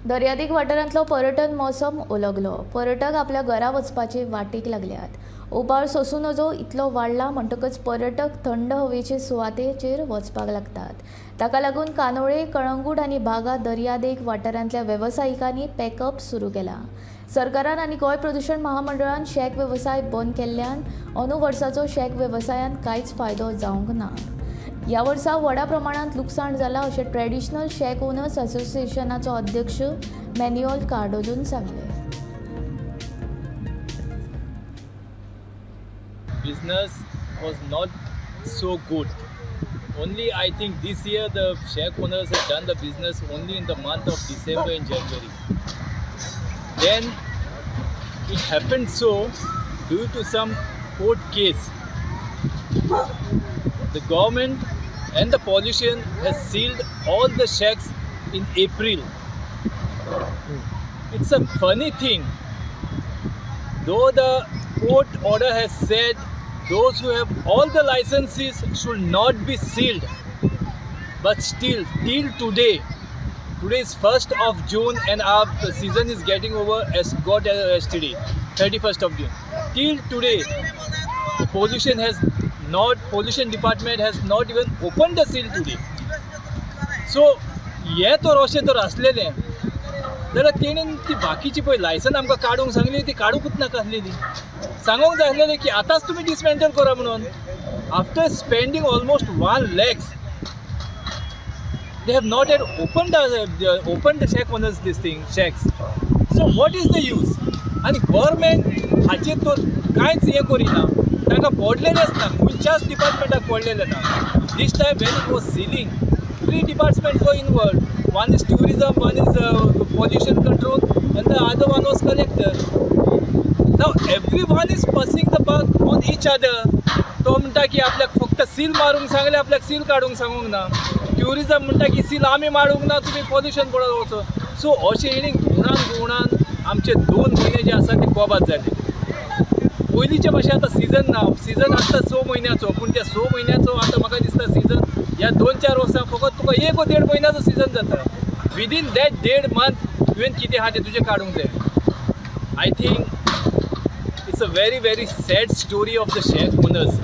दर्यादेग वाठारांतलो पर्यटन मोसम उलगलो. पर्यटक आपल्या घरा वचपाचे वाटेक लागल्यात. उबाळ सोसूं नजो इतलो वाडला म्हणटकच पर्यटक थंड हवेचे सुवातेचेर वचपाक लागतात. ताका लागून कांदोळे, कळंगूट आनी बागा दर्यादेग वाठारांतल्या वेवसायिकांनी पॅकअप सुरू केला. सरकारान आनी गोंय प्रदूशण महामंडळान शॅक वेवसाय बंद केल्ल्यान अंदू वर्साचो शॅक वेवसायान कांयच फायदो जावंक ना. ह्या वर्सा व्हडा प्रमाणांत लुकसाण जालां अशें ट्रॅडिशनल शॅक ओनर्स असोसिएशनाचो अध्यक्ष मॅन्युअल कार्डोजोन सांगलें. Business was not so good. Only I think this year the shack owners have done the business only in the month of December and January. Then it happened so due to some court case. The government and the pollution has sealed all the shacks in April. It's a funny thing. Though the court order has said those who have all the licenses should not be sealed, but still, till today, today is 1st of June and our season is getting over as got yesterday, 31st of June. Till today, the pollution department has not even opened the seal today. So हे तर अशें तर आसलेलें जाल्यार तेणेन ती बाकीची पळय लायसन आमकां काडूंक सांगली, ती काडूंकच नाका आसलेली. सांगूंक जाय आसलेलें की आतांच तुमी डिसमेंटल करा म्हणून. After spending almost 1 lakhs, they have not yet open the shack owners this thing shacks. So what is the use? आनी गव्हर्मेंट हाचेर तर कांयच हें करिना. तांकां पडलेलेंच ना, खंयच्याच डिपार्टमेंटाक पडलेलें ना. This time when it was sealing, three departments were involved. One is tourism, one is pollution control, and the other one was collector. Now everyone is passing the buck on each other. तो म्हणटा की आपल्याक फक्त seal मारूंक सांगलें, आपल्याक seal काडूंक सांगूंक ना. ट्युरिजम म्हणटा की सील आमी मारूंक ना, तुमी पॉल्युशन बोर्डार वचो. सो अशें हेणी घुंवणान घुंवणान आमचे 2 म्हयने जे आसा ते कोबाद जाले. पयलींचे भशेन आतां सिजन ना. सिजन आसता 6 म्हयन्याचो, पूण त्या 6 म्हयन्याचो आतां म्हाका दिसता सिजन ह्या 2-4 वर्सां फकत तुका एक वो देड म्हयन्याचो सिजन जाता. विदीन that देड मंथ तुवें कितें आहा तें तुजें काडूंक जाय. I think it's a very, very sad story of the shack owners.